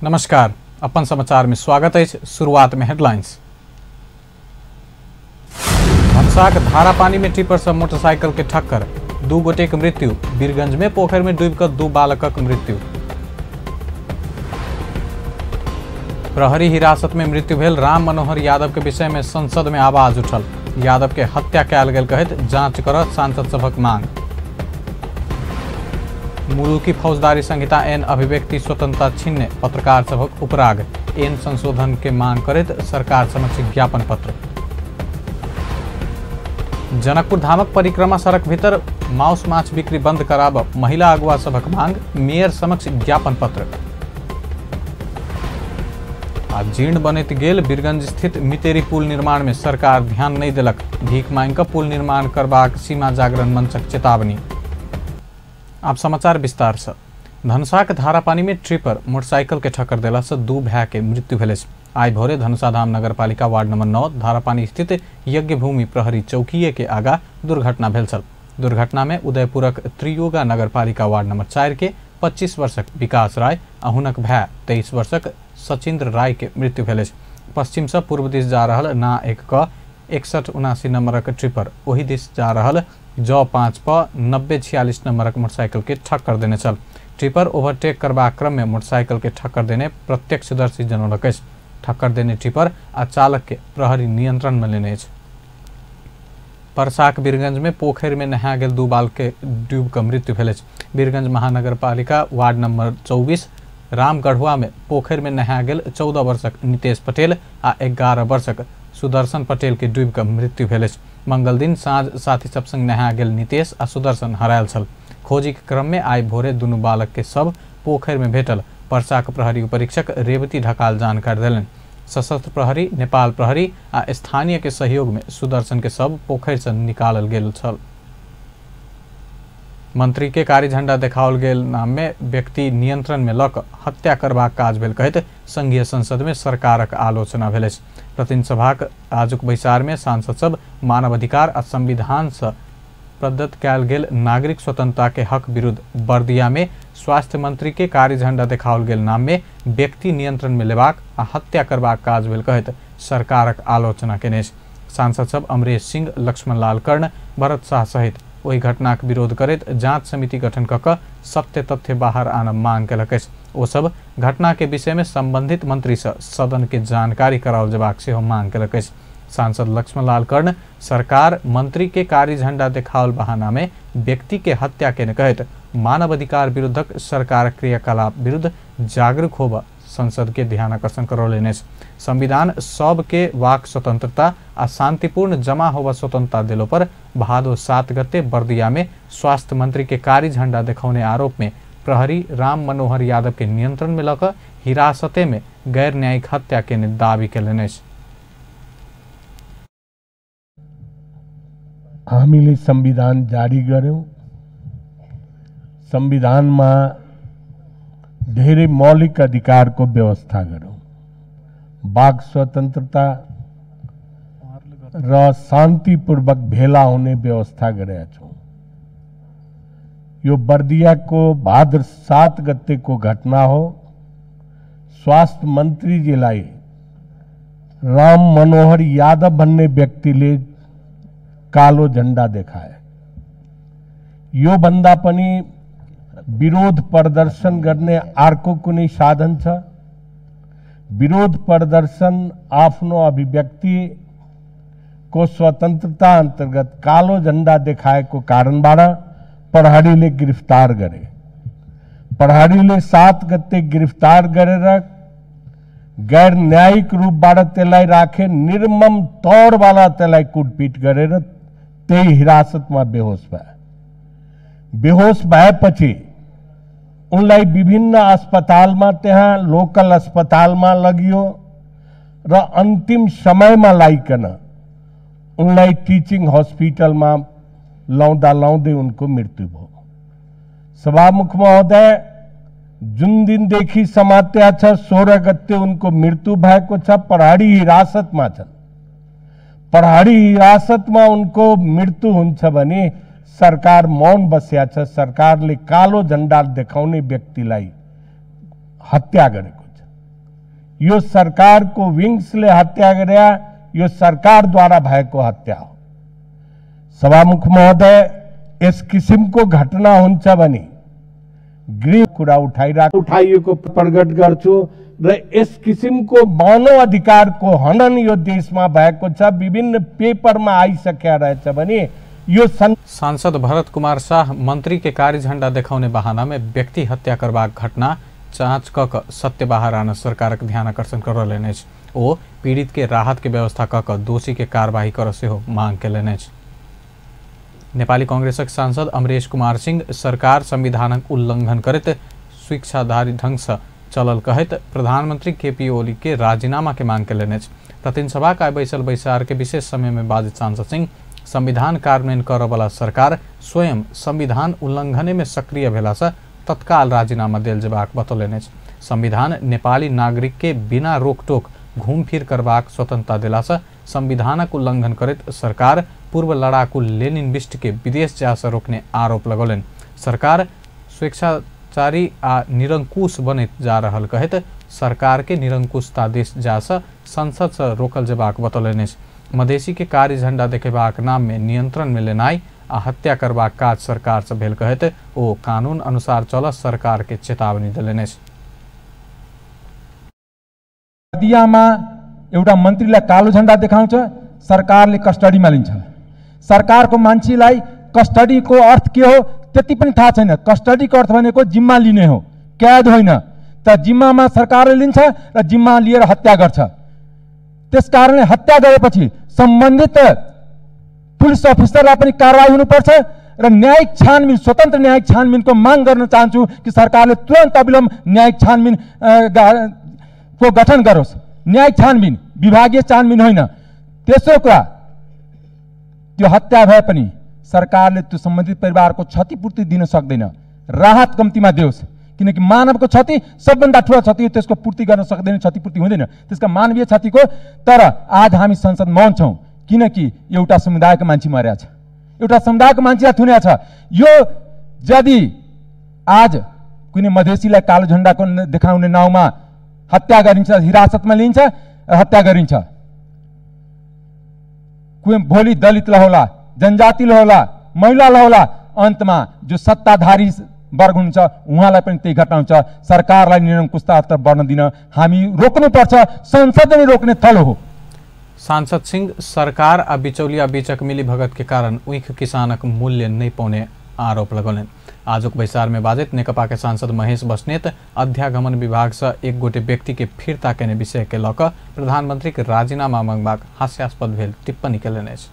नमस्कार, अपन समाचार में स्वागत है। शुरुआत में हेडलाइंस। धनसाक धारापानी में टिपर से मोटरसाइकिल के ठक्कर, 2 गोटे के मृत्यु। बीरगंज में पोखर में डूबकर 2 बालकक मृत्यु। प्रहरी हिरासत में मृत्यु भेल राम मनोहर यादव के विषय में संसद में आवाज उठल। यादव के हत्या कयल गेल कहैत जांच करत सांसद सभक मांग। मुलुकी फौजदारी संहिता एन अभिव्यक्ति स्वतंत्रता छीनने पत्रकार सभक उपराग। एन संशोधन के मांग करैत सरकार समक्ष ज्ञापन पत्र। जनकपुर धामक परिक्रमा सड़क भीतर माउस माछ बिक्री बंद कराब महिला अगुआ सभक मांग, मेयर समक्ष ज्ञापन पत्र। आ जीर्ण बनैत गेल बीरगंज स्थित मितेरी पुल निर्माण में सरकार ध्यान नहीं देलक। भीख मांग कऽ पुल निर्माण करबाक सीमा जागरण मंचक चेतावनी। आप समाचार विस्तार से। धनुषाक धारापानी में ट्रिपर मोटरसाइकिल के ठक्कर देला से 2 भाई के मृत्यु भेल। आइ भोरे धनुषाधाम नगरपालिका वार्ड नंबर 9 धारापानी स्थित यज्ञभूमि प्रहरी चौकीए के आगा दुर्घटना भेल छल। दुर्घटना में उदयपुरक त्रियोगा नगरपालिका वार्ड नंबर 4 के 25 वर्षक विकास राय आ हुनक भाई 23 वर्षक सचिंद्र राय के मृत्यु भेल। पश्चिम से पूर्व दिस जा रहल ना 1 क 6179 नंबरक ट्रिपर ओहि दिस जा रहल ज 5 प 9046 नंबरक मोटरसाइकिल के ठक्कर देने छल। ट्रिपर ओवरटेक करबाक क्रम में मोटरसाइकिल के ठक्कर देने प्रत्यक्षदर्शी जनौलक अछि। ठक्कर देने ट्रिपर आ चालक के प्रहरी नियंत्रण में लेने अछि। परसाक बीरगंज में पोखरि में नहा गेल 2 बालक के डूब कऽ मृत्यु भेल अछि। बीरगंज महानगरपालिका वार्ड नंबर 24 रामगढ़ुआ में पोखरि में नहा गेल 14 वर्षक नितेश पटेल आ 11 वर्षक सुदर्शन पटेल के डूबि कऽ मृत्यु भेल अछि। मंगल दिन साँझ साथी सब संग नहा गेल नितेश आ सुदर्शन हरायल छल। खोजी के क्रम में आइ भोरे दुनू बालक के सब पोखरि में भेटल। परसाक प्रहरी उपरीक्षक रेवती ढकाल जानकारी देलनि। सशस्त्र प्रहरी, नेपाल प्रहरी आ स्थानीय के सहयोग में सुदर्शन के सब पोखरि से निकालल गेल छल। मंत्री के कारी झंडा देखाओल गेल नाम में व्यक्ति नियंत्रण में लऽ कऽ हत्या करबाक काज भेल कहैत संघीय संसद में सरकारक आलोचना भेल अछि। प्रतिनिधि सभाक आजुक बैसार में सांसद सब मानवाधिकार आ संविधान से प्रदत्त कयल गेल नागरिक स्वतंत्रता के हक विरुद्ध बर्दिया में स्वास्थ्य मंत्री के कारी झंडा देखाओल गेल नाम में व्यक्ति नियंत्रण में लेबाक आ हत्या करबाक काज भेल कहैत सरकारक आलोचना केने अछि। सांसद सब अमरेश सिंह, लक्ष्मण लाल कर्ण, भरत शाह सहित ओहि घटनाक विरोध करैत जांच समिति गठन कऽ कऽ सत्य तथ्य बाहर आनब मांग केलक अछि। ओ सब घटना के विषय में संबंधित मंत्री से सदन के जानकारी कराओल जेबाक सेहो मांग केलक अछि। सांसद लक्ष्मण लाल कर्ण सरकार मंत्री के कारी झंडा देखाओल बहाना में व्यक्ति के हत्या केने कहैत मानवाधिकार विरुद्धक सरकार क्रियाकलाप विरुद्ध जागरूक होब संसद के ध्यानाकर्षण करौलनि अछि। संविधान सबके वाक स्वतंत्रता आ शांतिपूर्ण जमा होब स्वतंत्रता देलो पर भादो 7 गते बर्दिया में स्वास्थ्य मंत्री के कारी झंडा देखौने आरोप में प्रहरी राम मनोहर यादव के नियंत्रण में लऽ कऽ हिरासते में गैर न्यायिक हत्या केने दावी केलनि अछि। हामीले संविधान जारी गर्यौं। संविधानमा धेरै मौलिक अधिकारको व्यवस्था गर्यौं। वाक स्वतन्त्रता र शान्तिपूर्वक भेला हुने व्यवस्था गरेका छौं। यो बर्दियाको भाद्र 7 गतेको घटना हो। स्वास्थ्य मन्त्रीजीलाई राम मनोहर यादव भन्ने व्यक्तिले कालो झण्डा देखाए। यो भन्दा पनि विरोध प्रदर्शन गर्ने अर्को कुनै साधन छ? विरोध प्रदर्शन आफ्नो अभिव्यक्ति को स्वतन्त्रता अन्तर्गत कालो झण्डा देखाएको कारणबाट प्रहरीले गिरफ्तार गरे। प्रहरीले 7 गते गिरफ्तार गरेर गैर न्यायिक रूपबाट त्यसलाई राखे, निर्मम तौरबाट त्यसलाई कुटपिट गरेर त्यही हिरासतमा बेहोस भए। बेहोस भएपछि उनलाई विभिन्न अस्पतालमा, त्यहाँ लोकल अस्पतालमा लगियो र अन्तिम समयमा लाइकन उनलाई टिचिङ हस्पिटलमा लाउँदा लाउँदै उनको मृत्यु भयो। सभामुख महोदय, जुन दिनदेखि समात्या छ 16 गते उनको मृत्यु भएको छ। प्रहरी हिरासतमा छन्। प्रहरी हिरासतमा उनको मृत्यु हुन्छ भने सरकार मौन बस्या छ। सरकारले कालो झण्डा देखाउने व्यक्तिलाई हत्या गरेको छ। यो सरकारको विङ्सले हत्या गरे, यो सरकारद्वारा भएको हत्या हो। सभामुख महोदय, यस किसिमको घटना हुन्छ भने गृह कुरा उठाइएको प्रकट गर्छु र यस किसिमको मानव अधिकारको हनन यो देशमा भएको छ, विभिन्न पेपरमा आइसकेका रहेछ भने यो सांसद भरत कुमार शाह मंत्री के कार्य झंडा देखाउने बहाना में व्यक्ति हत्या करबाक घटना जांच क सत्य बाहर आन सरकारक ध्यान आकर्षण करौलनि अछि। ओ पीड़ित के राहत के व्यवस्था क दोषी के कार्रवाई कर सेहो मांग केलनि अछि। नेपाली कांग्रेसक सांसद अमरेश कुमार सिंह सरकार संविधानक उल्लंघन करैत स्वेच्छाधारी ढंग से चलल कहैत प्रधानमंत्री केपी ओली के राजीनामा के मांग केलनि अछि। प्रतिनिधि का बैसल बैसार के विशेष समय में बाजैत सांसद सिंह संविधान कार्यान्वयन करऽवला सरकार स्वयं संविधान उल्लंघने में सक्रिय भेला से तत्काल राजीनामा देल जेबाक बतौलनि अछि। संविधान नेपाली नागरिक के बिना रोकटोक घूमफिर करबाक स्वतंत्रता देला से संविधानक उल्लंघन करैत सरकार पूर्व लड़ाकू लेनिन बिष्ट के विदेश जा से रोकने आरोप लगौलनि। सरकार स्वेच्छाचारी आ निरंकुश बनैत जा रहल कहैत सरकार के निरंकुशता देश जा से संसद से रोकल जेबाक बतौलनि अछि। मधेसी के कार्य झंडा देखेबाक नाम में नियंत्रण में लेनाइ आ हत्या करबाक काज सरकार से भेल कहैत ओ कानून अनुसार चल सरकार के चेतावनी देलनि अछि। बर्दियामा एउटा मन्त्रीलाई कालो झन्डा देखाउँछ, सरकारले कस्टडीमा लिन्छ। सरकारको मान्छेलाई कस्टडीको अर्थ के हो त्यति पनि थाहा छैन। कस्टडीको अर्थ भनेको जिम्मा लिने हो, कैद होइन। त जिम्मामा सरकारले लिन्छ र जिम्मा लिएर हत्या गर्छ। त्यस कारणले हत्या गरेपछि सम्बन्धित पुलिस अफिसरलाई पनि कारवाही हुनुपर्छ र न्यायिक छानबिन, स्वतन्त्र न्यायिक छानबिनको माग गर्न चाहन्छु कि सरकारले तुरन्त अविलम्ब न्यायिक छानबिन को गठन गरोस्। न्यायिक छानबिन, विभागीय छानबिन होइन। तेस्रो कुरा, त्यो हत्या भए पनि सरकारले त्यो सम्बन्धित परिवारको क्षतिपूर्ति दिन सक्दैन, राहत कम्तीमा दियोस्, किनकि मानवको क्षति सबभन्दा ठुलो क्षति हो, त्यसको पूर्ति गर्न सक्दैन, क्षतिपूर्ति हुँदैन त्यसका मानवीय क्षतिको। तर आज हामी संसद मौन छौँ किनकि एउटा समुदायको मान्छे मरेको छ, एउटा समुदायको मान्छेलाई थुनेको छ। यो यदि आज कुनै मधेसीलाई कालो झन्डाको देखाउने नाउँमा हत्या गरिन्छ, हिरासतमा लिइन्छ र हत्या गरिन्छ, कुनै भोलि दलितलाई होला, जनजातिलाई होला, महिलालाई होला, अन्तमा जो सत्ताधारी वर्ग हुनुहुन्छ उहाँलाई पनि त्यही घटना हुन्छ। सरकारलाई निरङ्कुशतातर्फ बढ्न दिन हामी रोक्नुपर्छ, संसद नै रोक्ने थलो हो। सांसद सिंह सरकार आ बिचौलिया बीचक मिलीभगत के कारण ऊख किसानक मूल्य नहीं पाउने आरोप लगौलनि। आजुक बैसार में बाजैत नेकपा के सांसद महेश बस्नेत अध्यागमन विभाग से एक गोटे व्यक्ति के फिर्ता केने विषय के लऽ कऽ प्रधानमंत्री के राजीनामा मांगबाक हास्यास्पद भेल टिप्पणी केलनि अछि।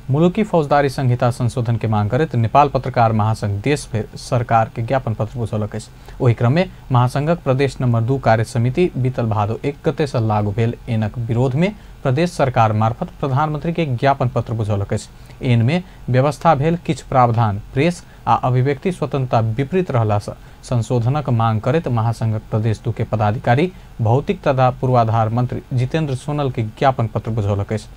मुलुकी फौजदारी संहिता संशोधन के मांग करैत नेपाल पत्रकार महासंघ देशभरि सरकार के ज्ञापन पत्र बुझौलक अछि। ओहि क्रम में महासंघक प्रदेश नंबर 2 कार्य समिति बीतल भादो 1 गते से लागू भेल एनक विरोध में प्रदेश सरकार मार्फत प्रधानमंत्री के ज्ञापन पत्र बुझौलक अछि। एन में व्यवस्था भेल किछु प्रावधान प्रेस आ अभिव्यक्ति स्वतंत्रता विपरीत रहला से संशोधनक मांग करैत महासंघक प्रदेश 2 के पदाधिकारी भौतिक तथा पूर्वाधार मंत्री जितेंद्र सोनल के ज्ञापन पत्र बुझौलक अछि।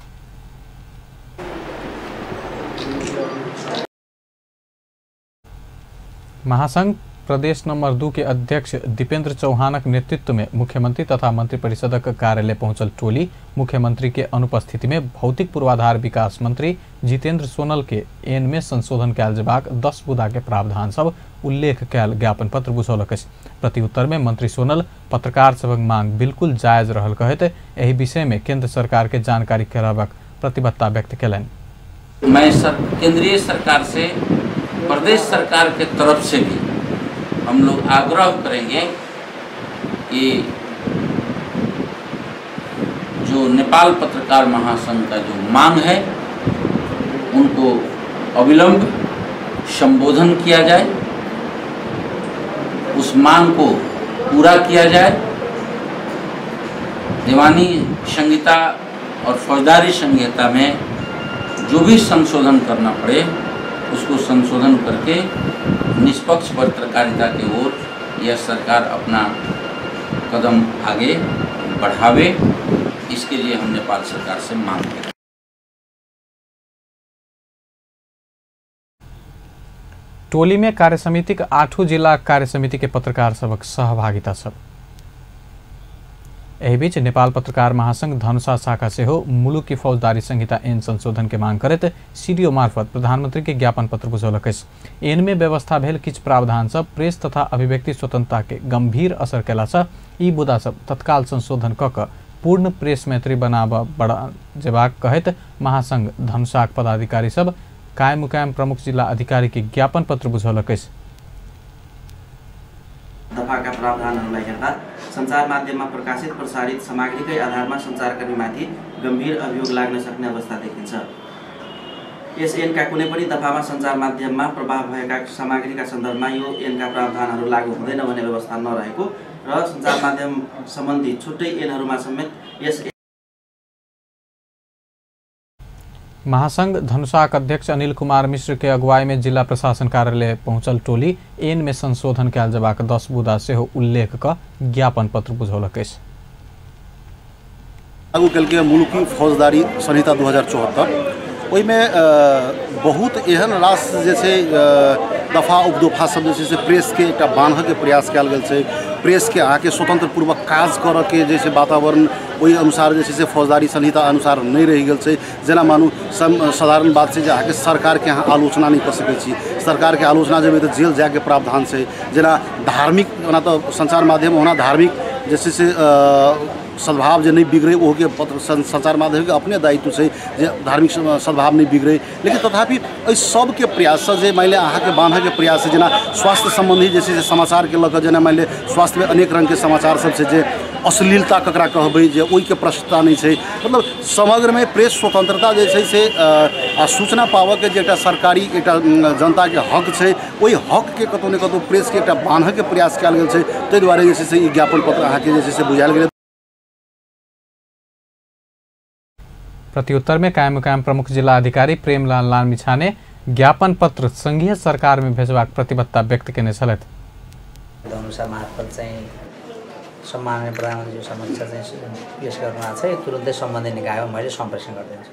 महासंघ प्रदेश नंबर 2 के अध्यक्ष दीपेंद्र चौहानक नेतृत्व में मुख्यमंत्री तथा मंत्रिपरिषदक कार्यालय पहुंचल टोली मुख्यमंत्री के अनुपस्थिति में भौतिक पूर्वाधार विकास मंत्री जितेंद्र सोनल के एन में संशोधन कयल जेबाक 10 बुदा के प्रावधान सब उल्लेख कयल ज्ञापन पत्र बुझौलक अछि। प्रत्युत्तर में मंत्री सोनल पत्रकार सभक मांग बिल्कुल जायज रहल कहैत एहि विषय में केंद्र सरकार के जानकारी कराबाक प्रतिबद्धता व्यक्त केलनि। मैं केंद्रीय सरकार से प्रदेश सरकार के तरफ से भी हम लोग आग्रह करेंगे कि जो नेपाल पत्रकार महासंघ का जो मांग है उनको अविलंब संबोधन किया जाए, उस मांग को पूरा किया जाए। दीवानी संहिता और फौजदारी संहिता में जो भी संशोधन करना पड़े उसको संशोधन करके निष्पक्ष पत्रकारिता की ओर यह सरकार अपना कदम आगे बढ़ावे, इसके लिए हम नेपाल सरकार से मांग करें। टोली में कार्यसमिति के 8 जिला कार्यसमिति के पत्रकार सबक सहभागिता सब। एहि बीच नेपाल पत्रकार महासंघ धनुषा शाखा सेहो मुलुकी फौजदारी संहिता ऐन संशोधन के मांग करैत सीडीओ मार्फत प्रधानमंत्री के ज्ञापन पत्र बुझौलक अछि। ऐन में व्यवस्था भेल किछु प्रावधान सब प्रेस तथा अभिव्यक्ति स्वतंत्रता के गंभीर असर केला से ई मुद्दा सब तत्काल संशोधन क क पूर्ण प्रेस मैत्री बनाबऽ बढ़ा जेबाक कहैत महासंघ धनुषाक पदाधिकारी सब कायम मुकायम प्रमुख जिला अधिकारी के ज्ञापन पत्र बुझौलक अछि। दफाका प्रावधानहरूलाई हेर्दा सञ्चार माध्यममा प्रकाशित प्रसारित सामग्रीकै आधारमा सञ्चारकर्मीमाथि गम्भीर अभियोग लाग्न सक्ने अवस्था देखिन्छ। यस ऐनका कुनै पनि दफामा सञ्चार माध्यममा प्रभाव भएका सामग्रीका सन्दर्भमा यो ऐनका प्रावधानहरू लागू हुँदैन भन्ने व्यवस्था नरहेको र सञ्चार माध्यम सम्बन्धी छुट्टै ऐनहरूमा समेत यस महासंघ धनुषाक अध्यक्ष अनिल कुमार मिश्र के अगुवाई में जिला प्रशासन कार्यालय पहुंचल टोली ऐन में संशोधन कयल जेबाक 10 बुँदा सेहो उल्लेख क ज्ञापन पत्र बुझौलक अछि। लागू केलकै मुलुकी फौजदारी संहिता 2074, ओहिमे बहुत एहन रास जे छै दफा उपदफा सब जे छै से प्रेसके एकटा बान्हके प्रयास कयल गेल छै। प्रेसके अहाँके स्वतंत्र पूर्वक काज करऽके जे छै वातावरण ओहि अनुसार जे छै से फौजदारी संहिता अनुसार नहि रहि गेल छै। जेना मानू साधारण बात छै जे अहाँके सरकारके अहाँ आलोचना नहि कऽ सकै छी, सरकारके आलोचना जेबै तऽ जेल जायके प्रावधान छै। जेना धार्मिक ओना तऽ सञ्चार माध्यम ओना धार्मिक जे छै से सद्भाव जे नहि बिगड़ै ओहोके पत्र सञ्चार माध्यमके अपने दायित्व छै जे धार्मिक सद्भाव नहि बिगड़ै, लेकिन तथापि एहि सबके प्रयाससँ जे मानि लिअ अहाँके बान्हके प्रयास छै। जेना स्वास्थ्य सम्बन्धी जे छै से समाचारके लऽ कऽ जेना मानि लिअ स्वास्थ्यमे अनेक रङ्गके समाचार सब छै जे अश्लीलता ककरा कहबै जे ओहिके प्रश्नता नहि छै। मतलब समग्रमे प्रेस स्वतंत्रता जे छै से आ सूचना पाबऽके जे एकटा सरकारी एकटा जनताके हक छै ओहि हकके कतहु ने कतहु प्रेसके एकटा बान्हके प्रयास कयल गेल छै। ताहि दुआरे जे छै से ई ज्ञापन पत्र अहाँके जे छै से बुझायल गेलै। प्रत्युत्तर में कायम मुकायम प्रमुख जिला अधिकारी प्रेमलाल लामिछाने ज्ञापन पत्र संघीय सरकार में भेजबाक प्रतिबद्धता व्यक्त केने छलथि। धनुषा मार्फत चाहिँ सम्माननीय प्रधानमन्त्रीज्यू समक्ष चाहिँ पेश गर्नु भएको छ, तुरन्तै सम्बन्धित निकायमा मैले सम्प्रेषण गरिदिन्छु।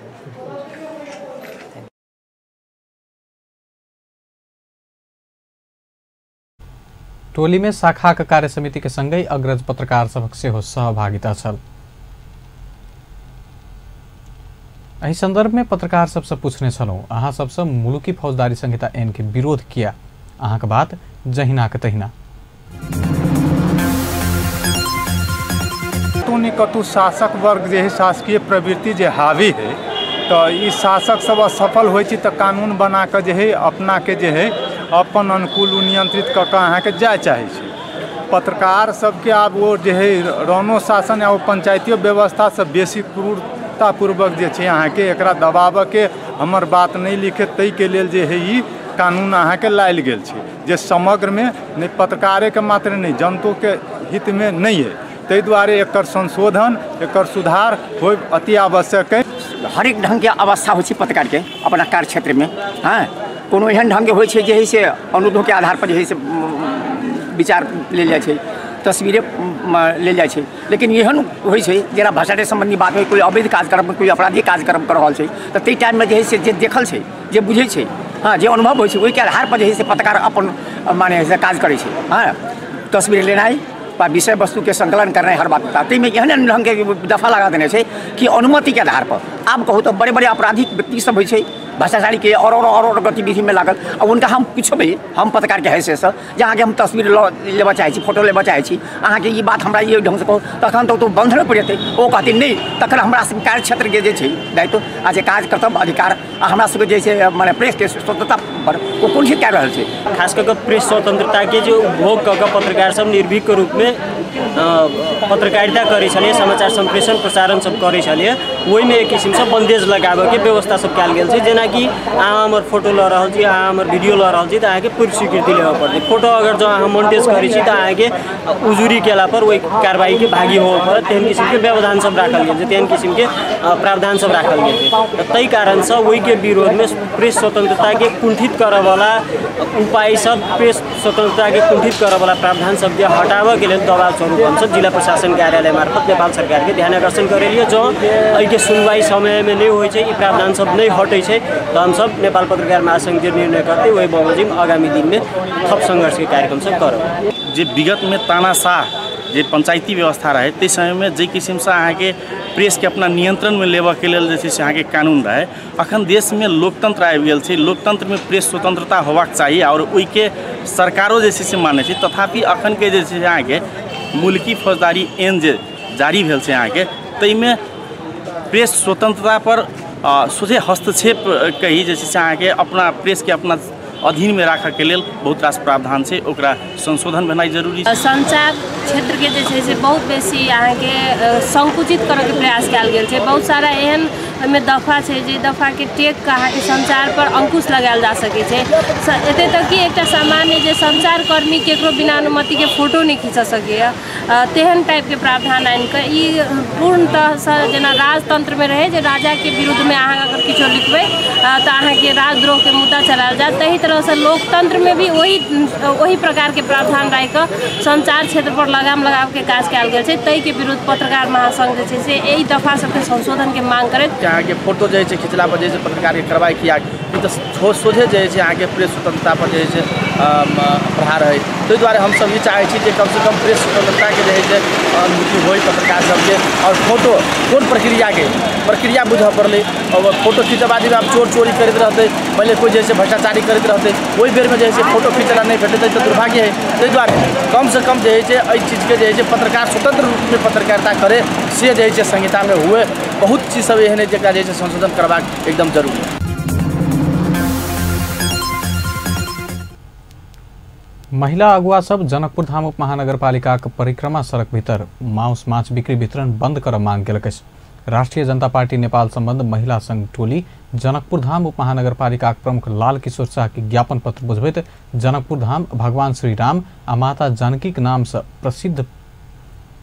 टोली में शाखाक कार्य समिति के संगै अग्रज पत्रकार सभक सेहो सहभागिता छल। एहि संदर्भ में पत्रकार सबसे पूछने छलहुँ, अहाँ सबसे मुलुकी फौजदारी संहिता ऐन के विरोध किया, अहाँक बात जहिना के तहिना। कतहु ने कतहु शासक वर्ग जे है शासकीय प्रवृत्ति जे हावी है तो ई शासक सब असफल होइ छै तऽ कानून बना कऽ जे है अपना के जे है अपन अनुकूल नियंत्रित कऽ कऽ अहाँके जाय चाहै छै। पत्रकार सबके आब ओ जे है रौनो शासन या ओ पंचायतियो व्यवस्थासँ बेसी क्रूरतापूर्वक जे छै अहाँके एकरा दबाबऽके हमर बात नहि लिखे ताहिके लेल जे है ई कानून अहाँके लायल गेल छै जे समग्रमे नहि पत्रकारेके मात्र नहि जनतोके हितमे नहि है। ताहि दुआरे एकर संशोधन एकर सुधार होयब अति आवश्यक है। हरेक ढङ्गके अवस्था होइ छै पत्रकारके अपना कार्य क्षेत्रमे। हँ, कोनो एहन ढङ्गके होइ छै जे है से अनुरोधके आधार पर जे है से विचार लेल जाइ छै, तस्वीरे लेल जाइ छै, लेकिन एहन होइ छै जेना भ्रष्टाचार सम्बन्धी बात होइ, कोइ अवैध कार्यक्रम कोइ अपराधी कार्यक्रम कर रहल छै तऽ ताहि टाइममे जे है से जे देखल छै जे बुझै छै, हँ, जे अनुभव होइ छै ओहिके आधार पर जे है से पत्रकार अपन माने से काज करै छै। हँ, तस्वीर लेनाइ विषय वस्तुके संकलन करनाइ हर बात ताहिमे एहन एहन ढङ्गके दफा लगा देने छै कि अनुमतिके आधार पर आब कहू तऽ बड़े बड़े आपराधिक व्यक्ति सब होइ छै भ्रष्टाचारीके और और गतिविधिमे लागल आ हुनका हम पुछबै, हम पत्रकारके हैसियतसँ जे अहाँके हम तस्वीर लेबऽ चाहै छी, फोटो लेबऽ चाहै छी, अहाँके ई बात हमरा ई ढङ्गसँ कहू, तखन तऽ ओ बन्धन पड़ि जेतै। ओ कहथिन नहि, तखन हमरा सबके कार्य क्षेत्रके जे छै दायित्व आ जे काज कर्तव्य अधिकार आ हमरा सबके जे छै माने प्रेसके स्वतंत्रता पर ओ कोन चीज कए रहल छै। खास कऽ कऽ प्रेस स्वतंत्रताके जे उपभोग कऽ कऽ पत्रकार सब निर्भीक रूपमे पत्रकारिता करै छलियै, समाचार सम्प्रेषण प्रसारण सब करै छलियै, ओहिमे एक किसिमसँ बन्देज लगाबऽके व्यवस्था सब कयल गेल छै। जेनाकि अहाँ हमर फोटो लऽ रहल छी, अहाँ हमर वीडियो लऽ रहल छी तऽ अहाँके पूर्व स्वीकृति लेबऽ पड़तै। फोटो अगर जँ अहाँ मोन्टेज करै छी तऽ अहाँके उजुरी केलापर ओहि कारवाहीके भागी होबऽ पड़त। तेहन किसिमके व्यवधान सब राखल गेल छै, तेहन किसिमके प्रावधान सब राखल गेल छै। तऽ ताहि कारणसँ ओहिके विरोधमे प्रेस स्वतन्त्रताके कुण्ठित करऽवला उपाय सब, प्रेस स्वतन्त्रताके कुण्ठित करऽवला प्रावधान सबके हटाबऽके लेल दबाव स्वरूप हमसब जिला प्रशासन कार्यालय मार्फत नेपाल सरकारके ध्यान आकर्षण करेलियै। जँ एहिके सुनवाई समयमे नहि होइ छै, ई प्रावधान सब नहि हटै छै तऽ हमसब नेपाल पत्रकार महासङ्घ जे निर्णय करतै ओहि बमोजिम आगामी दिनमे थप सङ्घर्षके कार्यक्रम सब करब। जे विगतमे तानाशाह जे पंचायती व्यवस्था रहे ताहि समयमे जाहि किसिमसँ अहाँके प्रेसके अपना नियंत्रणमे लेबऽके लेल जे छै से अहाँके कानून रहे। अखन देशमे लोकतंत्र आबि गेल छै, लोकतंत्रमे प्रेस स्वतंत्रता होबाक चाही और ओहिके सरकारो जे छै से मानै छै। तथापि अखनके जे छै अहाँके मुल्की फौजदारी ऐन जे जारी भेल छै अहाँके ताहिमे प्रेस स्वतंत्रता पर सोझे हस्तक्षेप कही जे छै से अहाँके अपना प्रेसके अपना अधीनमे राखऽके लेल बहुत रास प्रावधान छै, ओकरा संशोधन भेनाइ जरूरी छै। संचार क्षेत्रके जे छै से बहुत बेसी अहाँके संकुचित करऽके प्रयास कयल गेल छै। बहुत सारा एहन ओहिमे दफा छै जे दफाके टेक कऽ अहाँके संचार पर अंकुश लगायल जा सकै छै। एते तक कि एकटा सामान्य जे संचारकर्मी केकरो बिना अनुमतिके फोटो नहि खींच सकैए तेहन टाइपके प्रावधान आनिकऽ ई पूर्णतः जेना राजतंत्रमे रहै जे राजाके विरुद्धमे अहाँ अगर किछो लिखबै तऽ अहाँके राजद्रोहके मुद्दा चलायल जायत, ताहि तरहसँ लोकतंत्रमे भी ओही प्रकारके प्रावधान राखिकऽ संचार क्षेत्र पर लगाम लगाबके काज कयल गेल छै। ताहिके विरुद्ध पत्रकार महासंघ जे छै से एहि दफा सबके संशोधनके मांग करैत अहाँके फोटो जे छै खिचला पर जे छै पत्रकारके कार्रवाई किया ई तऽ सोझे जे छै अहाँके प्रेस स्वतंत्रता पर जे छै प्रहार है। ताहि दुआरे हमसब ई चाहै छी जे कमसँ कम प्रेस स्वतंत्रताके जे छै अनुभूति होइ पत्रकार सबके। और फोटो कोन प्रक्रियाके प्रक्रिया बुझऽ पड़लै, और फोटो खींचऽ बाद आब चोर चोरी करैत रहतै, पहिले कोइ जे छै भ्रष्टाचारी करैत रहतै, ओहि बेरमे जे छै फोटो खींचला नहि भेटतै तऽ दुर्भाग्य है। ताहि दुआरे कमसँ कम जे छै एहि चीजके जे छै पत्रकार स्वतंत्र रूपमे पत्रकारिता करे से जे छै संहितामे हुए। बहुत चीज सब एहन है जकरा जे छै संशोधन करबाक एकदम जरूरी है। महिला अगुआ सब जनकपुर धाम उप महानगरपालिकाक परिक्रमा सड़क भीतर मांस माछ बिक्री वितरण बंद कर मांग केलक अछि। राष्ट्रीय जनता पार्टी नेपाल संबंध महिला संघ टोली जनकपुर धाम उप महानगरपालिकाक प्रमुख लाल किशोर शाह के ज्ञापन पत्र बुझबैत जनकपुर धाम भगवान श्री राम आ माता जानकीक नाम से प्रसिद्ध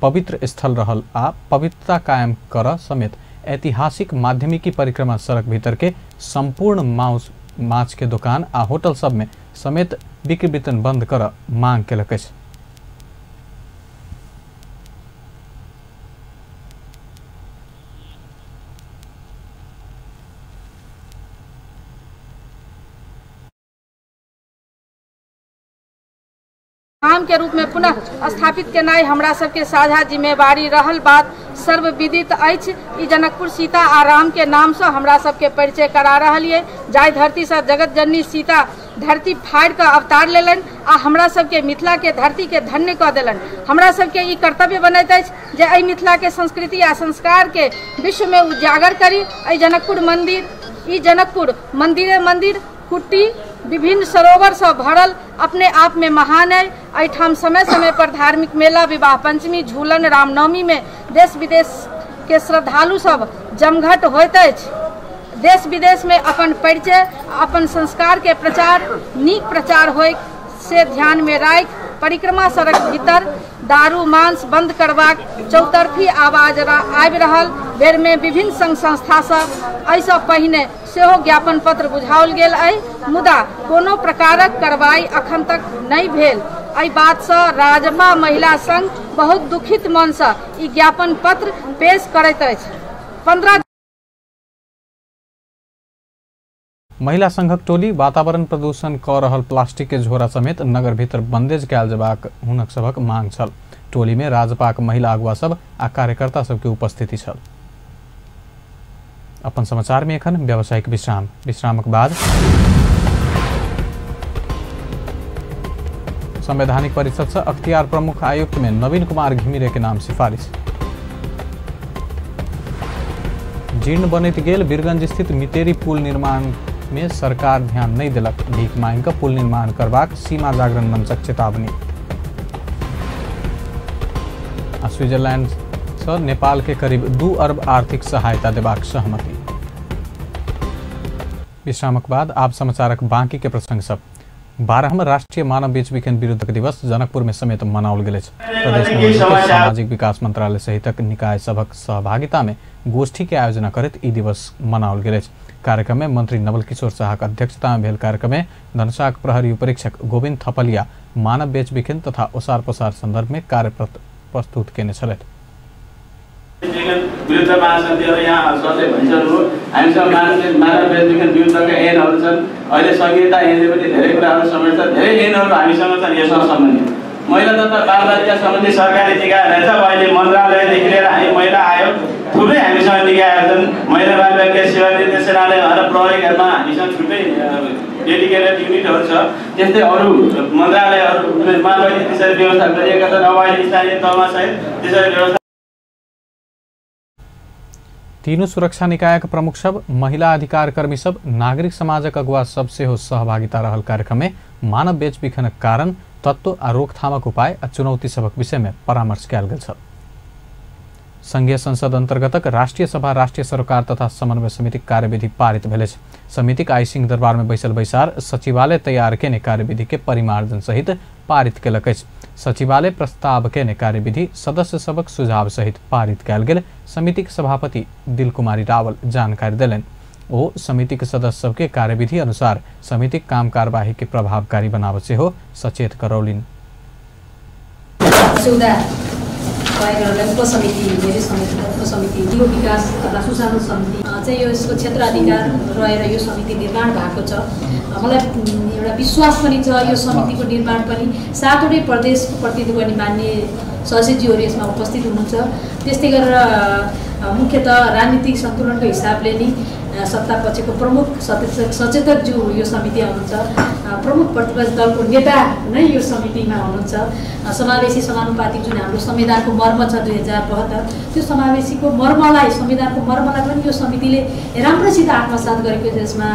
पवित्र स्थल रहल आ पवित्रता कायम कर समेत ऐतिहासिक माध्यमिकी परिक्रमा सड़क भीतर के संपूर्ण मांस माछ के दुकान आ होटल सब में समेत बिक्री वितरण बंद कर मांग केलक अछि। धाम के रूप में पुनः स्थापित केनाइ हमरा सबके साझा जिम्मेवारी रहल बात सर्वविदित अछि। ई जनकपुर सीता आ राम के नाम से हमरा सबके परिचय करा रहल ये। जाहि धरती से जगत जननी सीता धरती फाड़ि कऽ अवतार लेलनि आ हमरा सबके मिथिला के धरती के धन्य कऽ देलनि, हमरा सबके ई कर्तव्य बनैत अछि जे एहि मिथिला के संस्कृति आ संस्कार के विश्व में उजागर करी। एहि जनकपुर मंदिर, ई जनकपुर मंदिरे मंदिर कुट्टी विभिन्न सरोवर से भरल अपने आप में महान है। एहिठाम समय समय पर धार्मिक मेला, विवाह पंचमी, झूलन, रामनवमी में देश विदेश के श्रद्धालु सब जमघट होइत अछि। देश विदेश में अपन परिचय अपन संस्कार के प्रचार नीक प्रचार होय से ध्यान में राखि परिक्रमा सड़क भीतर दारू मांस बंद करबाक चौतरफी आवाज आबि रहल बेर में विभिन्न संघ संस्था सब एहिसँ पहिने सेहो ज्ञापन पत्र बुझाओल गेल अछि, मुदा कोनो प्रकारक कार्रवाई अखन तक नहि भेल। एहि बातसँ राजपा महिला संघ बहुत दुखित मनसँ ई ज्ञापन पत्र पेश करैत अछि। 15 महिला संघक टोली वातावरण प्रदूषण क रहल प्लास्टिक के झोरा समेत नगर भीतर बंदेज कयल जेबाक हुनक सभक मांग छल। टोली में राजपाक महिला अगुआ सब आ कार्यकर्ता सबके उपस्थिति छल। अपन समाचार में एखन व्यावसायिक विश्राम, विश्रामक बाद संवैधानिक परिषद से अख्तियार प्रमुख आयुक्त में नवीन कुमार घिमिरे के नाम सिफारिश। जीर्ण बनैत गेल वीरगंज स्थित मितेरी पुल निर्माण में सरकार ध्यान नहीं दिलक, भीख मांग कऽ पुल निर्माण करबाक सीमा जागरण मंचक चेतावनी। आ स्विट्जरलैंड से नेपाल के करीब 2 अरब आर्थिक सहायता देबाक सहमति। विश्रामक बाद आप समाचारक बाकी के प्रसंग सब। 12वां राष्ट्रीय मानव बेचबिखन विरुद्धक दिवस जनकपुर में समेत मनाओल गेल अछि। प्रदेश में सामाजिक विकास मंत्रालय सहितक निकाय सभक सहभागिता में गोष्ठी के आयोजना करैत ई दिवस मनाओल गेल अछि। कार्यक्रम में मंत्री नवल किशोर शाहक अध्यक्षता में भेल कार्यक्रम में धनुषाक प्रहरी उपरीक्षक गोविंद थपलिया मानव बेचबिखन तथा ओसार पसार संदर्भ में कार्य प्रस्तुत केने छलथि। विरुद्ध महासन्धिहरू यहाँ सरले भनिसक्नुभयो। हामीसँग मानव बेचबिखन विरुद्धका ऐनहरू छन्। अहिले संहिता ऐनले पनि धेरै कुराहरू समेट्छ, धेरै ऐनहरू हामीसँग छन् यससँग सम्बन्धित। महिला तथा बालबालिका सम्बन्धी सरकारी निकायहरू छ। अहिले मन्त्रालयदेखि लिएर हामी महिला आयोग थुप्रै हामीसँग निकायहरू छन्। महिला बालबालिका सेवा निर्देशनालय भनेर प्रहरीहरूमा हामीसँग छुट्टै डेडिकेटेड युनिटहरू छ। त्यस्तै अरू मन्त्रालयहरूमा पनि त्यसरी व्यवस्था गरिएका छन्। अब अहिले स्थानीय तहमा सहित त्यसरी व्यवस्था। तीनू सुरक्षा निकायक प्रमुख सब, महिला अधिकार कर्मी सब, नागरिक समाजक अगुवा सब सेहो सहभागिता रहल कार्यक्रम में मानव बेचबिखनक कारण, तत्व आ रोकथामक उपाय आ चुनौती सबक विषय में परामर्श कयल गेल छल। संघीय संसद अंतर्गतक राष्ट्रिय सभा राष्ट्रिय सरोकार तथा समन्वय समितिक कार्यविधि पारित भेल अछि। समितिक आइ सिंह दरबार में बैसल बैसार सचिवालय तैयार केने कार्यविधि के परिमार्जन सहित पारित केलक अछि। सचिवालय प्रस्ताव केने कार्यविधि सदस्य सबक सुझाव सहित पारित कयल गेल समितिक सभापति दिलकुमारी रावल जानकारी देलनि। ओ समितिक सदस्य सबके कार्यविधि अनुसार समितिक काम कार्यवाही के प्रभावकारी बनाबऽ सेहो सचेत करौलनि। उपसमिति मेरो समिति उपसमिति यो विकास तथा सुशासन समिति चाहिँ यो यसको क्षेत्राधिकार रहेर यो समिति निर्माण भएको छ। मलाई एउटा विश्वास पनि छ यो समितिको निर्माण पनि 7वटै प्रदेशको प्रतिनिधित्व गर्ने मान्य सदस्यज्यूहरू यसमा उपस्थित हुनुहुन्छ। त्यस्तै गरेर मुख्यतः राजनीतिक सन्तुलनको हिसाबले नि सत्ता पक्षको प्रमुख सचेतकज्यू यो समिति हुनुहुन्छ। प्रमुख प्रतिपक्ष दलको नेता नै यो समितिमा हुनुहुन्छ। समावेशी समानुपातिक जुन हाम्रो संविधानको मर्म छ 2072, त्यो समावेशीको मर्मलाई, संविधानको मर्मलाई पनि यो समितिले राम्रोसित आत्मसात गरेको छ। यसमा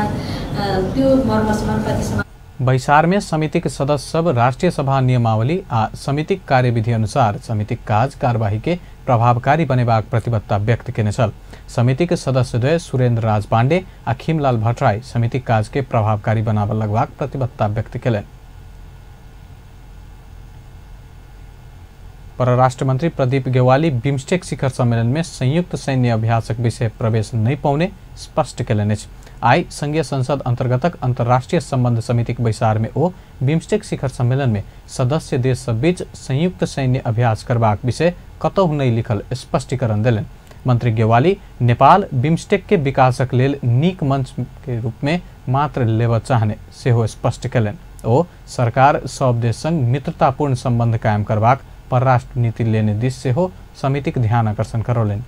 त्यो मर्म समानुपातिक। बैसार में समितिक सदस्य सब राष्ट्रिय सभा नियमावली आ समितिक कार्यविधि अनुसार समितिक काज कार्यवाही के प्रभावकारी बनेबाक प्रतिबद्धता व्यक्त केने छल। समितिक सदस्यद्वय सुरेन्द्र राज पांडे आ खीमलाल भट्टराई समितिक काज के प्रभावकारी बनाबऽ लगबाक प्रतिबद्धता व्यक्त केलनि। परराष्ट्र मंत्री प्रदीप गेवाली बिम्स्टेक शिखर सम्मेलन में संयुक्त सैन्य अभ्यासक विषय प्रवेश नहीं पाउने स्पष्ट केलनि अछि। आइ संघीय संसद अंतर्गतक अंतर्राष्ट्रीय संबंध समितिक बैसार में ओ बिम्स्टेक शिखर सम्मेलन में सदस्य देश सब बीच संयुक्त सैन्य अभ्यास करबाक विषय कतहु नहि लिखल स्पष्टीकरण देलनि। मंत्री गेवाली नेपाल बिम्स्टेक के विकासक लेल नीक मंच के रूप में मात्र लेबऽ चाहने सेहो स्पष्ट केलनि। ओ सरकार सब देश संग मित्रतापूर्ण संबंध कायम करबाक परराष्ट्र नीति लेने दिस सेहो समितिक ध्यान आकर्षण करौलनि।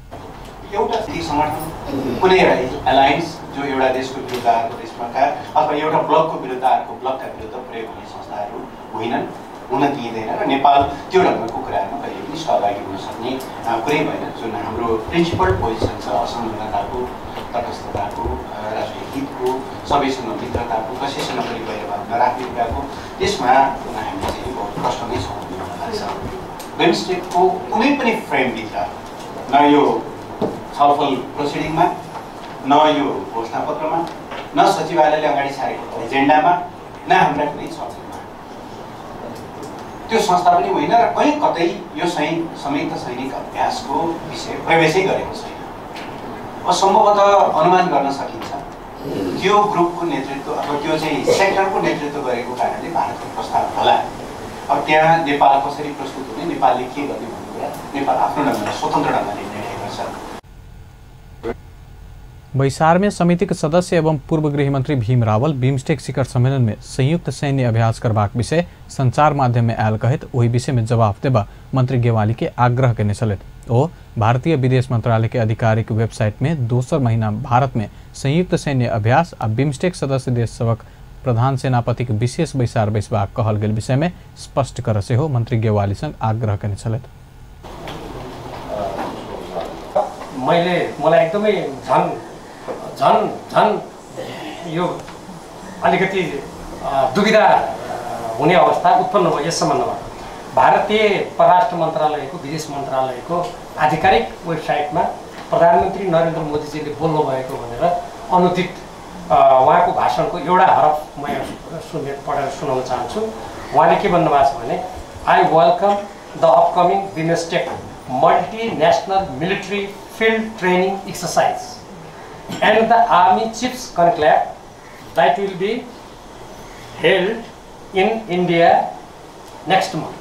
एउटा संगठन कुनै एलायन्स जो एउटा देशको विरुद्ध अर्को देशमा अथवा एउटा ब्लकको विरुद्ध अर्को ब्लकका विरुद्ध प्रयोग हुने संस्थाहरू होइनन्, हुन दिइँदैन र नेपाल त्यो ढङ्गको कुराहरूमा कहिले पनि सहभागी हुन सक्ने कुरै भएन। जुन हाम्रो प्रिन्सिपल पोजिसन छ असंलग्नताको, तटस्थताको, राष्ट्रिय हितको, सबैसँग मित्रताको, कसैसँग पनि वैरभाव नराख्ने कुराको, त्यसमा हामी चाहिँ बहुत कष्ट नै छौँ भन्ने मलाई लाग्छ। बिम्स्टेकको कुनै पनि फ्रेमभित्र न यो छलफल प्रोसिडिङमा, न यो घोषणापत्रमा, न सचिवालयले अगाडि सारेको एजेन्डामा, न हाम्रा कुनै छलफलमा त्यो संस्था पनि होइन र कहीँ कतै यो संयुक्त सैनिक अभ्यासको विषय प्रवेशै गरेको छैन। अब सम्भवतः अनुमान गर्न सकिन्छ त्यो ग्रुपको नेतृत्व अथवा त्यो चाहिँ सेक्टरको नेतृत्व गरेको कारणले भारतको प्रस्ताव होला। अब त्यहाँ नेपाल कसरी प्रस्तुत हुने, नेपालले के गर्ने भन्ने कुरा नेपाल आफ्नो ढङ्गले, स्वतन्त्र ढङ्गले निर्णय गर्छ। बैसार में समिति के सदस्य एवं पूर्व गृहमंत्री भीम रावल बिम्स्टेक शिखर सम्मेलन में संयुक्त सैन्य अभ्यास करबाक विषय संचार माध्यम में आयल कहैत ओहि विषय में जवाब देबा मंत्री गेवाली के आग्रह केने छलथि। ओ भारतीय विदेश मंत्रालय के आधिकारिक वेबसाइट में दोसर महीना भारत में संयुक्त सैन्य अभ्यास आ बिम्स्टेक सदस्य देश सभक प्रधान सेनापति के विशेष बैसार बैसबाक कहल गेल विषय में स्पष्ट कर सेहो मंत्री गेवाली संग आग्रह केने छलथि। मलाई एकदमै झन झन झन यो अलिकति दुविधा हुने अवस्था उत्पन्न भयो यस सम्बन्धमा। भारतीय परराष्ट्र मन्त्रालयको, विदेश मन्त्रालयको आधिकारिक वेबसाइटमा प्रधानमन्त्री नरेन्द्र मोदीजीले बोल्नुभएको भनेर अनुदित उहाँको भाषणको एउटा हरफ म यहाँ पढेर सुनाउन चाहन्छु। उहाँले के भन्नुभएको छ भने, I welcome the upcoming BIMSTEC multinational military field training exercise and the Army Chiefs Conclave that will be held in India next month.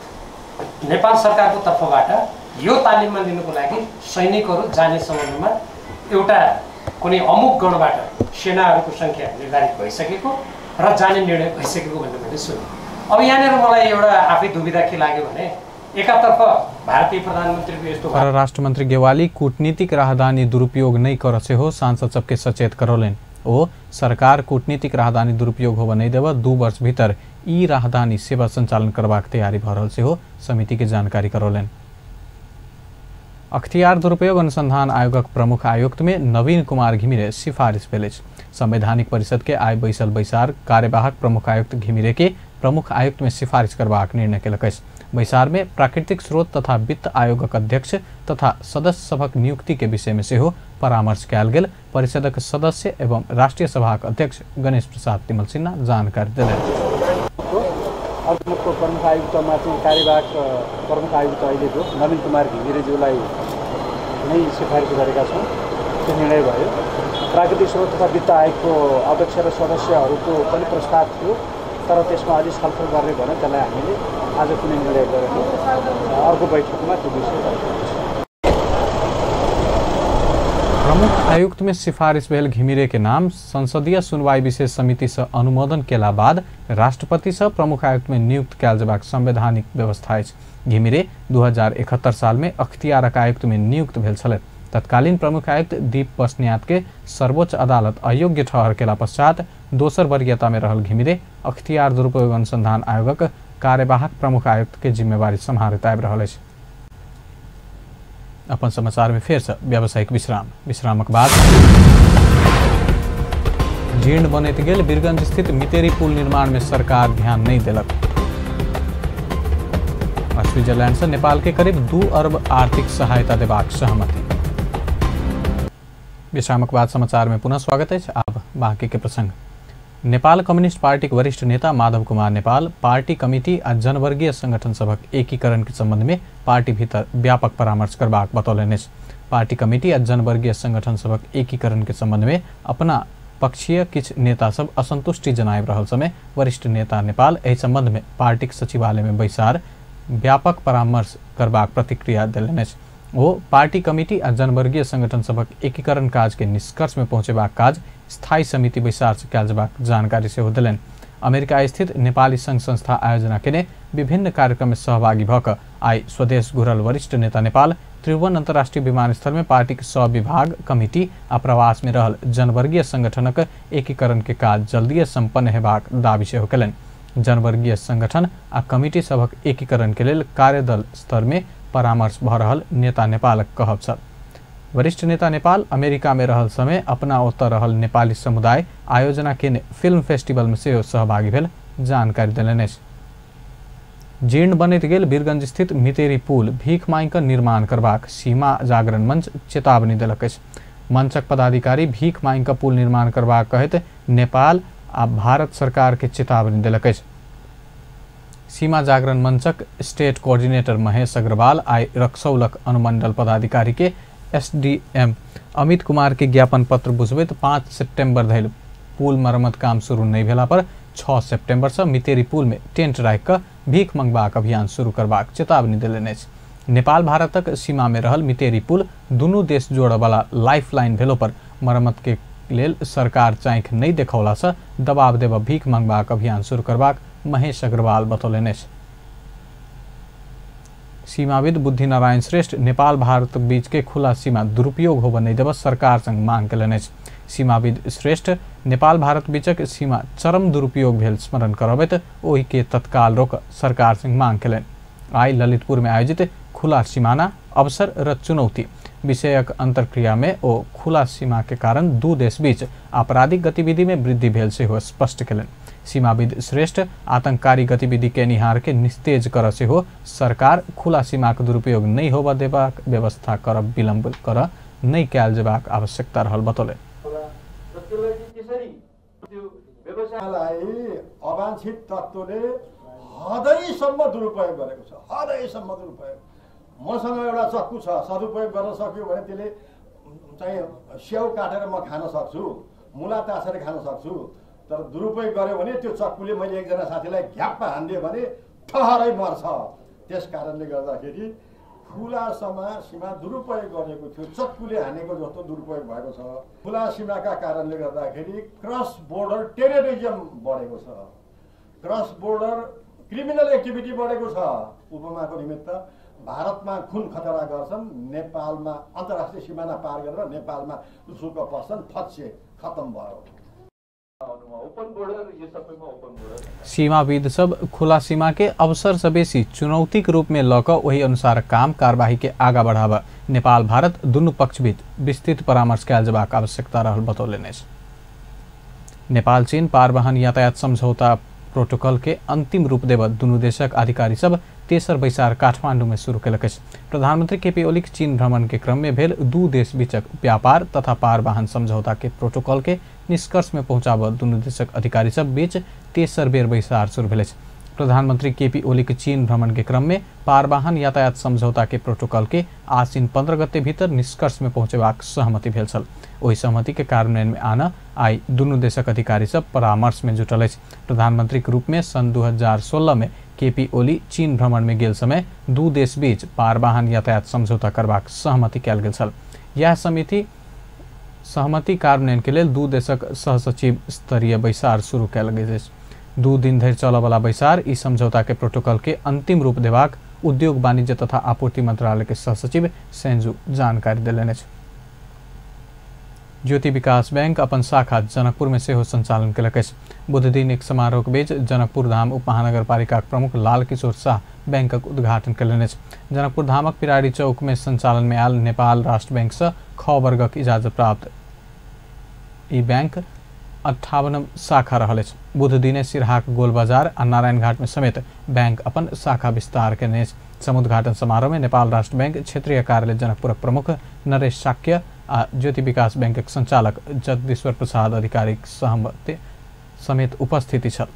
Nepal सरकारको तर्फबाट यो तालिममा लिनुको लागि सैनिकहरू जाने सम्बन्धमा एउटा कुनै अमुक गणबाट सेनाहरूको सङ्ख्या निर्धारित भइसकेको र जाने निर्णय भइसकेको भन्ने मैले सुने। अब यहाँनिर मलाई एउटा आफै दुविधा के लाग्यो भने एकातर्फ भारतीय प्रधानमन्त्रीको यस्तो परराष्ट्र मन्त्री गेवाली कूटनीतिक राहदानी दुरुपयोग नहीं कर सेहो सांसद सबके सचेत करौलनि। ओ सरकार कूटनीतिक राहदानी दुरुपयोग होबय नहि देब 2 वर्ष भीतर ई राहदानी सेवा संचालन करबाक तैयारी भऽ रहल सेहो समिति के जानकारी करौलनि। अख्तियार दुरुपयोग अनुसंधान आयोगक प्रमुख आयुक्त में नवीन कुमार घिमिरे सिफारिश भेल अछि। संवैधानिक परिषद के आइ बैसल बैसार कार्यवाहक प्रमुख आयुक्त घिमिरे के प्रमुख आयुक्त में सिफारिश करबाक निर्णय केलक अछि। बैसार में प्राकृतिक स्रोत तथा वित्त आयोगक अध्यक्ष तथा सदस्य सभक नियुक्ति के विषय में सेहो परामर्श कयल गेल। परिषदक सदस्य एवं राष्ट्रीय सभाक अध्यक्ष गणेश प्रसाद तिमल सिन्हा जानकारी देलनि। प्रमुख आयुक्तमा चाहिँ कार्यवाहक प्रमुख आयुक्त अहिलेको नवीन कुमार घिमिरेज्यूलाई नै सिफारिस गरेका छौँ, त्यो निर्णय भयो। प्राकृतिक स्रोत तथा वित्त आयोगको अध्यक्ष र सदस्यहरूको पनि प्रस्ताव थियो, तर त्यसमा अलि छलफल गर्ने भने त्यसलाई हामीले आज कुनै निर्णय गरेनौँ। अर्को बैठकमा त्यो विषय छलफल। प्रमुख आयुक्त में सिफारिश भेल घिमिरे के नाम संसदीय सुनवाई विशेष समिति से अनुमोदन केला बाद राष्ट्रपति से प्रमुख आयुक्त में नियुक्त कयल जेबाक संवैधानिक व्यवस्था अछि। घिमिरे 2071 साल में अख्तियारक आयुक्त में नियुक्त भेल छलथि। तत्कालीन प्रमुख आयुक्त दीप बस्न्यात के सर्वोच्च अदालत अयोग्य ठहर केला पश्चात दोसर वरीयता में रहल घिमिरे अख्तियार दुरुपयोग अनुसंधान आयोगक कार्यवाहक प्रमुख आयुक्त के जिम्मेवारी सम्हारैत आबि रहल अछि। अपन समाचार में फेर से व्यावसायिक विश्राम। विश्रामक बाद जीर्ण बनैत गेल बीरगंज स्थित मितेरी पुल निर्माण में सरकार ध्यान नहीं देलक। स्विट्जरलैंड से नेपाल के करीब 2 अरब आर्थिक सहायता देबाक सहमति। विश्रामक बाद समाचार में पुनः स्वागत है। अब बाकी के प्रसंग। नेपाल कम्युनिस्ट पार्टी के वरिष्ठ नेता माधव कुमार नेपाल पार्टी कमिटी आ जनवर्गीय संगठन सभक एकीकरण के संबंध में पार्टी भीतर व्यापक परामर्श करबाक बतौलनि अछि। पार्टी कमिटी आ जनवर्गीय संगठन सभक एकीकरण के संबंध में अपना पक्षीय किछु नेता सब असंतुष्टि जनाबि रहल समय वरिष्ठ नेता नेपाल एहि संबंध में पार्टीक सचिवालय में बैसार व्यापक परामर्श करबाक प्रतिक्रिया देलनि अछि। ओ पार्टी कमिटी आ जनवर्गीय संगठन सभक एकीकरण काज के निष्कर्ष में पहुँचेबाक काज स्थायी समिति बैसार से कयल जेबाक जानकारी सेहो देलनि। अमेरिका स्थित नेपाली संघ संस्था आयोजना केने विभिन्न कार्यक्रम में सहभागी भऽ कऽ आइ स्वदेश घुरल वरिष्ठ नेता नेपाल त्रिभुवन अंतर्राष्ट्रीय विमानस्थल में पार्टीक सब विभाग कमिटी आ प्रवास में रहल जनवर्गीय संगठनक एकीकरण के काज जल्दिए सम्पन्न हेबाक दावी सेहो केलनि। जनवर्गीय संगठन आ कमिटी सभक एकीकरण के लेल कार्यदल स्तर में परामर्श भऽ रहल नेता नेपालक कहब छल। वरिष्ठ नेता नेपाल अमेरिका में रहल समय अपना ओतऽ रहल नेपाली समुदाय आयोजना केने फिल्म फेस्टिवल में सेहो सहभागी भेल जानकारी देलनि अछि। जीर्ण बनैत गेल बीरगंज स्थित मितेरी पुल भीख मांगि कऽ निर्माण करबाक सीमा जागरण मंच चेतावनी देलक अछि। मंचक पदाधिकारी भीख मांगि कऽ पुल निर्माण करबाक कहैत नेपाल आ भारत सरकार के चेतावनी देलक अछि। सीमा जागरण मंचक स्टेट कोऑर्डिनेटर महेश अग्रवाल आइ रक्सौलक अनुमंडल पदाधिकारी के एसडीएम अमित कुमार के ज्ञापन पत्र बुझबैत 5 सितंबर धरि पुल मरम्मत काम शुरू नहीं भेला पर 6 सितंबर से मितेरी पुल में टेंट राखि कऽ भीख मंगबाक अभियान शुरू करबाक चेतावनी देलनि अछि। नेपाल भारतक सीमा में रहल मितेरी पुल दुनू देश जोड़ऽ वाला लाइफ लाइन भेलो पर मरम्मत के लेल सरकार चाँखि नहीं देखौला से दबाव देबऽ भीख मंगबाक अभियान शुरू करबाक महेश अग्रवाल बतौलनि अछि। सीमाविद बुद्धिनारायण श्रेष्ठ नेपाल भारत बीच के खुला सीमा दुरुपयोग होबय नहीं देबऽ सरकार संग मांग केलनि अछि। सीमाविद श्रेष्ठ नेपाल भारत बीचक सीमा चरम दुरुपयोग भेल स्मरण करबैत ओहि के तत्काल रोक सरकार संग मांग केलनि। आइ ललितपुर में आयोजित खुला सीमाना अवसर र चुनौती विषयक अंतर्क्रिया में ओ खुला सीमा के कारण दू देश बीच आपराधिक गतिविधि में वृद्धि भेल सेहो स्पष्ट केलनि। सीमाविद श्रेष्ठ आतंककारी गतिविधि केनिहार के निस्तेज कर सेहो सरकार खुला सीमाक दुरुपयोग नहीं होबय देबाक व्यवस्था करब विलम्ब कर नहीं कयल जेबाक आवश्यकता रहल बतौलनि। अवांछित तत्त्वले हदैसम्म दुरुपयोग गरेको छ, हदैसम्म दुरुपयोग। मसँग एउटा चक्कु छ, सदुपयोग गर्न सक्यो भने त्यसले चाहिँ स्याउ काटेर म खान सक्छु, मुला तासेर खान सक्छु, तर दुरुपयोग गर्यो भने त्यो चक्कुले मैले एकजना साथीलाई घ्यापमा हानिदिएँ भने ठहरै मर्छ। त्यस कारणले गर्दाखेरि खुला सीमा दुरुपयोग गरेको थियो, चक्कुले हानेको जस्तो दुरुपयोग भएको छ। खुला सीमाका कारणले गर्दाखेरि क्रस बोर्डर टेरोरिजम बढेको छ। Cross border क्रिमिनल एक्टिभिटी बढेको छ। उपमाको निमित्त भारतमा खुन खतरा गर्छन्, नेपालमा अन्तर्राष्ट्रिय सिमाना पार गरेर नेपालमा लुसुक्क पस्छन्, फत्से खतम भयो। सीमाविद सब खुला सीमा के अवसर से बेसी चुनौती के रूप में लऽ ओहि अनुसार काम कार्यवाही के आगा बढ़ावा नेपाल भारत दुनू पक्ष बीच विस्तृत परामर्श कयल जेबाक आवश्यकता रहल बतौलनि अछि। नेपाल चीन पारवाहन यातायात समझौता प्रोटोकॉल के अंतिम रूप देब दुनू देशक अधिकारी सब तेसर बैसार काठमांडू में शुरू केलक अछि। प्रधानमंत्री केपी ओलीक चीन भ्रमण के क्रम में भेल दू देश बीचक व्यापार तथा पारवाहन समझौता के प्रोटोकॉल के निष्कर्ष में पहुंचाबऽ दुनू देशक अधिकारी सब बीच तेसर बेर बैसार शुरू भेल अछि। प्रधानमंत्री केपी ओलीक चीन भ्रमण के क्रम में पारवाहन यातायात समझौता के प्रोटोकॉल के आसिन 15 गते भीतर निष्कर्ष में पहुंचेबाक सहमति भेल छल। ओहि सहमति के कार्यान्वयन में आना आई दुनू देशक अधिकारी सब परामर्श में जुटल अछि। प्रधानमंत्री के रूप में सन 2016 में केपी ओली चीन भ्रमण में गेल समय दू देश बीच पारवाहन यातायात समझौता करबाक सहमति कयल गेल छल। यह सहमति कार्यान्वयन के लेल दू देशक सहसचिव स्तरीय बैसार शुरू कयल गेल अछि। 2 दिन धरि चलऽवला बैसार ई समझौता के प्रोटोकॉल के अंतिम रूप देबाक उद्योग वाणिज्य तथा आपूर्ति मंत्रालय के सहसचिव सेंजू जानकारी देलनि अछि। ज्योति विकास बैंक अपन शाखा जनकपुर में सेहो संचालन केलक अछि। बुधदिन एक समारोह के बीच जनकपुर धाम उप महानगरपालिका प्रमुख लाल किशोर शाह बैंकक उद्घाटन केलनि अछि। जनकपुर धामक पिराड़ी चौक में संचालन में आयल नेपाल राष्ट्र बैंक से ख वर्गक इजाजत प्राप्त ई बैंक 58 शाखा रहल अछि। बुधदिने सिरहाक गोल बाजार आ नारायणघाट में समेत बैंक अपन शाखा विस्तार केने अछि। समुद्घाटन समारोह में नेपाल राष्ट्र बैंक क्षेत्रीय कार्यालय जनकपुरक प्रमुख नरेश शाक्य आ ज्योति विकास बैंकक संचालक जगदीश्वर प्रसाद अधिकारी सहमति समेत उपस्थिति छल।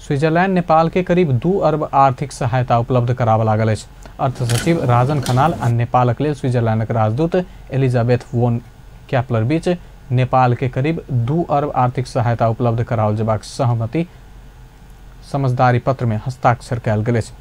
स्विट्जरलैंड नेपाल के करीब 2 अरब आर्थिक सहायता उपलब्ध कराबऽ लागल अछि। अर्थ सचिव राजन खनाल आ नेपालक लेल स्विट्जरलैंडक राजदूत एलिजाबेथ वोन कैपलर बीच नेपाल के करीब 2 अरब आर्थिक सहायता उपलब्ध कराओल जेबाक सहमति समझदारी पत्र में हस्ताक्षर कयल गेल अछि।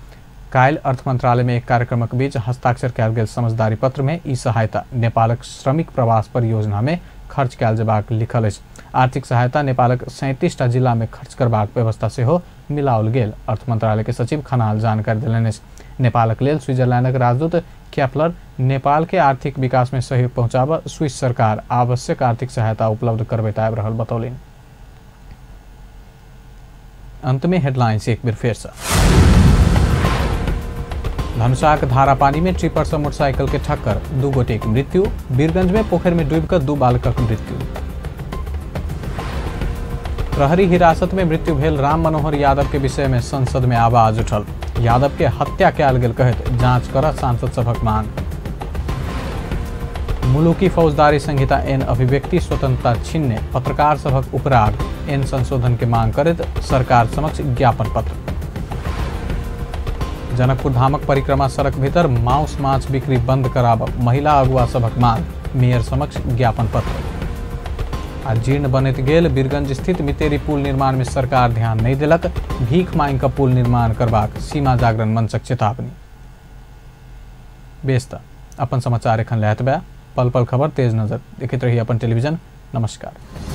काल्हि अर्थ मंत्रालय में एक कार्यक्रमक बीच हस्ताक्षर कयल गेल समझदारी पत्र में ई सहायता नेपालक श्रमिक प्रवास परियोजना में खर्च कयल जेबाक लिखल अछि। आर्थिक सहायता नेपालक 37टा जिला में खर्च करबाक व्यवस्था सेहो मिलाओल गेल अर्थ मंत्रालय के सचिव खनाल जानकारी देलनि अछि। नेपालक लेल स्विट्जरलैंडक राजदूत कैपलर नेपाल के आर्थिक विकास में सहयोग पहुंचाबऽ स्विस सरकार आवश्यक आर्थिक सहायता उपलब्ध करबैत आबि रहल बतौलनि। अंत में हेडलाइंस एक बेर फेर से। धनुषाक धारापानी में ट्रिपर से मोटरसाइकिल के ठक्कर, 2 गोटे की मृत्यु। बीरगंज में पोखर में डूबकर 2 बालकक मृत्यु। प्रहरी हिरासत में मृत्यु भेल राम मनोहर यादव के विषय में संसद में आवाज उठल। यादव के हत्या कयल गेल कहैत जांच कर सांसद सभक मांग। मुलुकी फौजदारी संहिता एन अभिव्यक्ति स्वतंत्रता छीनने पत्रकार सभक उपराग एन संशोधन के मांग करैत सरकार समक्ष ज्ञापन पत्र। जनकपुर धामक परिक्रमा सड़क भीतर माउस माछ बिक्री बंद कराब महिला अगुआ सभक मांग, मेयर समक्ष ज्ञापन पत्र। आ जीर्ण बनैत गेल बीरगंज स्थित मितेरी पुल निर्माण में सरकार ध्यान नहीं देलक, भीख मांग कऽ पुल निर्माण करबाक सीमा जागरण मंचक चेतावनी। बेस त अपन समाचार एखन लए एतबे। पल पल खबर तेज नजर देखैत रही अपन टेलीविजन। नमस्कार।